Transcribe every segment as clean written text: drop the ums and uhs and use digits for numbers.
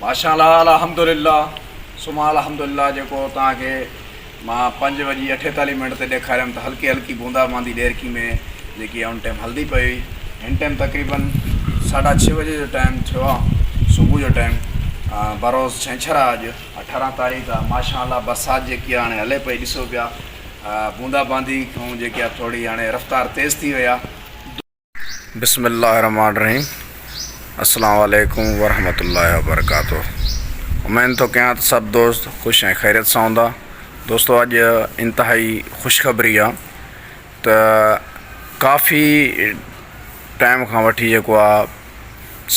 ماشاء الله الحمدلله ثم الحمدلله جيڪو توهان کي مان پنج وڄي اٺيتاليهه منٽ تي ڏيکاريم ته هلڪي هلڪي بوندا باندي ڏيرڪي ۾ جيڪي ان ٽائيم هلدي پئي هئي هن ٽائيم تقريبن ساڍا ڇهه وڄي جو ٽائيم ٿيو آ صبح جو ٽائيم بروز ڇنڇر آ اڄ 18 تاريخ آ ماشاء الله برسات جيڪي آ هاڻي هلي پئي ڏسو پيا بوندا باندي کان جيڪي آ ٿوري هاڻي رفتار تيز ٿي وئي آ. بسم الله الرحمٰن الرحيم السلام عليڪم ورحمة الله وبرڪاته اميد ٿو ڪيان ته سڀ دوست خوش ۽ خيريت سان هوندا دوستو اڄ انتهائي خوشخبري آ ته ڪافي ٽائيم کان وٺي جيڪو آ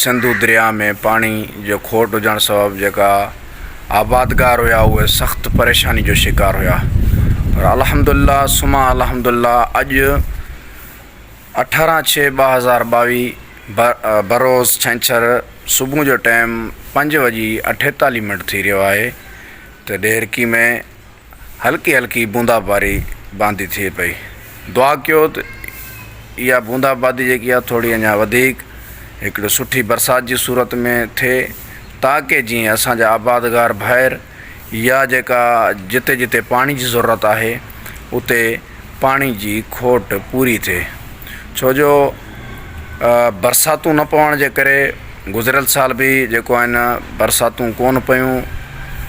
سنڌو درياء ۾ پاڻي جو کوٽ هجڻ سبب جيڪا آبادگار هيا اهي سخت پريشاني جو شڪار هيا پر الحمدلله ثم الحمدلله اڄ 18 ڇهه 2022 بروز ڇنڇر صبح جو ٽائيم پنج وڄي اٺيتاليهه منٽ ٿي رهيو آهي ته ڏهرڪي ۾ هلڪي هلڪي بوندا باري باندي ٿئي پئي دعا ڪيو ته اها بوندا باندي جيڪي آهي ٿوري اڃا وڌيڪ هڪڙي سٺي برسات جي صورت ۾ ٿئي تاڪه جيئن اسان جا آبادگار ڀائر يا جيڪا جتي جتي پاڻي جي ضرورت آهي اتي پاڻي جي کوٽ پوري ٿئي ڇو جو برساتون نه پوڻ جي ڪري گذريل سال به جيڪو آهن برساتون ڪونه پيون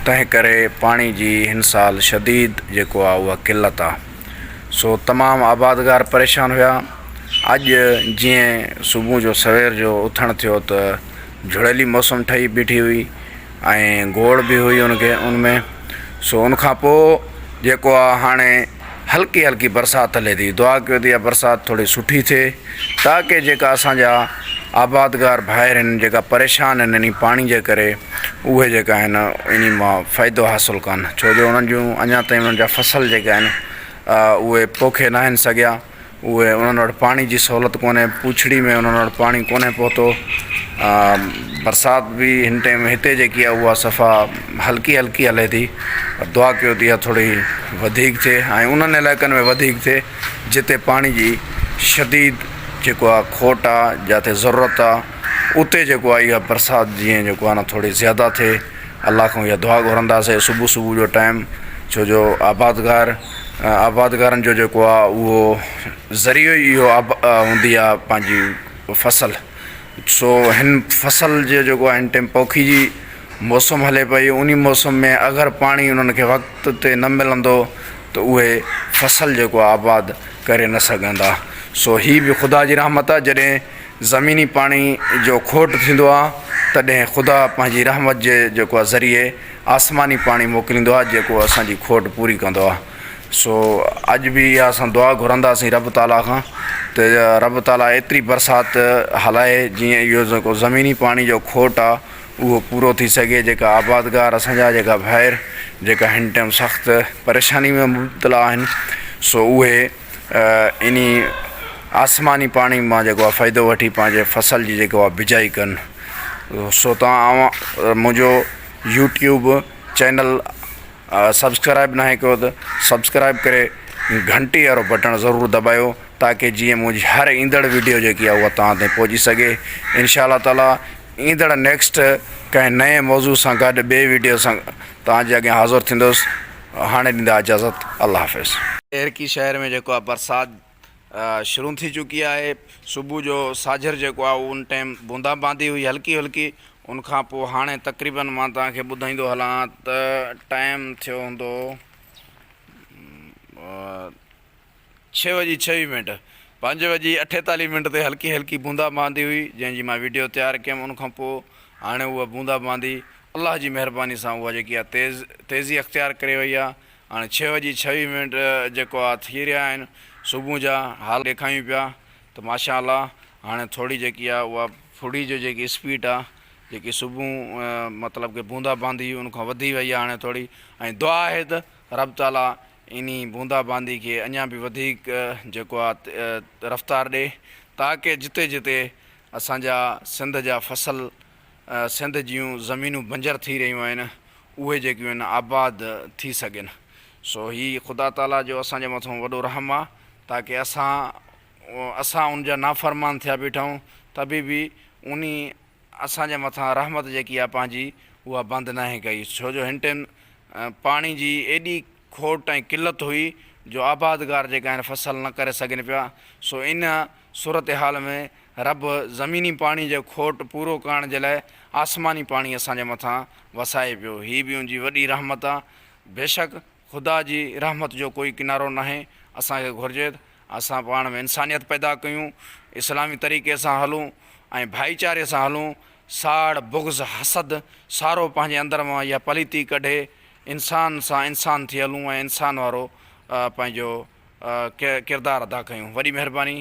تنهن ڪري پاڻي جي هن سال شديد جيڪو آهي اها قلت آهي سو تمام آبادگار پريشان هيا اڄ جيئن صبح جو سوير جو اٿڻ ٿيو ته جھڙيلي موسم ٺهي بيٺي هئي ۽ گوڙ به هئي ان کي ان ۾ سو ان کان پوء جيڪو آ هاڻي هلڪي هلڪي برسات هلي ٿي دعا ڪيو ته اها برسات ٿوري سٺي ٿئي تاڪه جيڪا اسان جا آبادگار ڀائر آهن جيڪا پريشان آهن انهي پاڻي جي ڪري اهي جيڪا آهن انهي مان فائدو حاصل ڪن ڇو جو انهن جون اڃا تائين انهن جا فصل جيڪا آهن اهي پوکي ناهن سگهيا اهي انهن وٽ پاڻي جي سهولت ڪونهي پوڇڙي ۾ انهن وٽ پاڻي ڪونهي پهتو برسات به هن ٽائيم هتي جيڪي آهي اها صفا هلڪي هلڪي هلي ٿي پر دعا ڪيو ته اها ٿوري وڌيڪ ٿئي ۽ انهن علائقن ۾ وڌيڪ ٿئي جتي پاڻي جي شديد جيڪو آهي کوٽ آهي جتي ضرورت آهي اتي جيڪو آهي اها برسات جيئن جيڪو آهي نه ٿوري زياده ٿئي الله کان اها دعا گهرنداسين صبح صبح جو ٽائيم ڇو جو آبادگار آبادگارن جو جيڪو آهي اهو ذريعو ئي اهو هوندي آهي پنهنجي فصل سو هن فصل جو جيڪو آهي هن ٽائيم پوکي جي موسم هلي پئي انهي موسم ۾ اگر پاڻي انهن کي وقت تي نه ملندو ته اهي فصل جيڪو آهي آباد ڪري نه سگهندا سو هي به خدا جي رحمت آهي جڏهن زميني پاڻي جو کوٽ ٿيندو آ تڏهن خدا پنهنجي رحمت جي جيڪو آ ذريعي آسماني پاڻي موڪليندو آ جيڪو اسان جي کوٽ پوري ڪندو آ سو اڄ به اها اسان دعا گهرنداسين رب تعالي کان ته رب تعالي ايتري برسات هلائي جيئن اهو جيڪو زميني پاڻي جو کوٽ آ اهو پورو ٿي سگهي جيڪا آبادگار اسان جا جيڪا ڀائر جيڪا هن ٽائيم سخت پريشاني ۾ مبتلا آهن سو اهي انهي آسماني پاڻي مان جيڪو آهي فائدو وٺي پنهنجي فصل جي جيڪو آهي بجائي ڪن سو توهان اوهان منهنجو يوٽيوب چينل سبسڪرائب ناهي ڪيو ته سبسڪرائب ڪري گهنٽي وارو بٽڻ ضرور دٻايو تاڪي جيئن منهنجي هر ايندڙ ويڊيو جيڪي آهي اها توهان تائين پهچي سگهي انشاء الله تعالي ايندڙ نيڪسٽ ڪنهن نئين موضوع سان گڏ ٻي ويڊيو سان توهان جي اڳيان حاضر ٿيندس هاڻي ڏيندا اجازت الله حافظ. ڏهرڪي شهر ۾ جيڪو آهي برسات شروع ٿي چڪي آهي صبح جو ساجهر جيڪو آهي ان ٽائيم بوندا باندي هئي هلڪي هلڪي ان کان پوء هاڻي تقريبن مان توهان کي ٻڌائيندو هلان ته ٽائيم ٿيو هوندو ڇهه وڄي ڇويهه منٽ، پنج وڄي اٺيتاليهه منٽ تي هلڪي هلڪي بوندا باندي هئي، جنهن جي مان وڊيو تيار ڪيم، ان کان پوء هاڻي اها بوندا باندي الله جي مهرباني سان اها جيڪي آهي تيز تيزي اختيار ڪري وئي آهي، هاڻي ڇهه وڄي ڇويهه منٽ جيڪو آهي ٿي رهيا آهن، صبح جا حال ڏيکايون پيا ته ماشاء الله هاڻي ٿوري جيڪي آهي اها ڦڙي جو جيڪي اسپيڊ آهي جيڪي صبح مطلب ڪي بوندا باندي هئي ان کان وڌي وئي آهي هاڻي ٿوري ۽ دعا آهي ته رب تعالي انهي بوندا باندي کي اڃا به وڌيڪ جيڪو آ رفتار ڏي تاڪه جتي جتي اسان جا سنڌ جا فصل سنڌ جون زمينون بنجر ٿي رهيون آهن اهي جيڪيون آهن آباد ٿي سگهن سو هي خدا تعالي جو اسان جي مٿون وڏو رحم آ تاڪه اسان اسان ان جا نافرمان ٿيا بيٺا آهيون تبي به انهي اسان جي مٿان رحمت جيڪي آ پنهنجي. اها بند ناهي ڪئي ڇو جو هن ٽائيم پاڻي جي ايڏي کوٽ ۽ قلت هئي جو آبادگار جيڪا آهن فصل نه ڪري سگهن پيا سو ان صورتحال ۾ رب زميني پاڻي جو کوٽ پورو ڪرڻ جي لاء آسماني پاڻي اسان جي مٿان وسائي پيو هي به ان جي وڏي رحمت آ بيشڪ خدا جي رحمت جو ڪوئي ڪنارو ناهي اسان کي گهرجي ته اسان پاڻ ۾ انسانيت پيدا ڪيون اسلامي طريقي سان هلون ۽ ڀائيچاري سان هلون ساڙ بغض حسد سارو پنهنجي اندر مان اها پليتي ڪڍي انسان سان انسان ٿي هلون ۽ انسان وارو پنهنجو ڪردار ادا ڪيون وڏي مهرباني.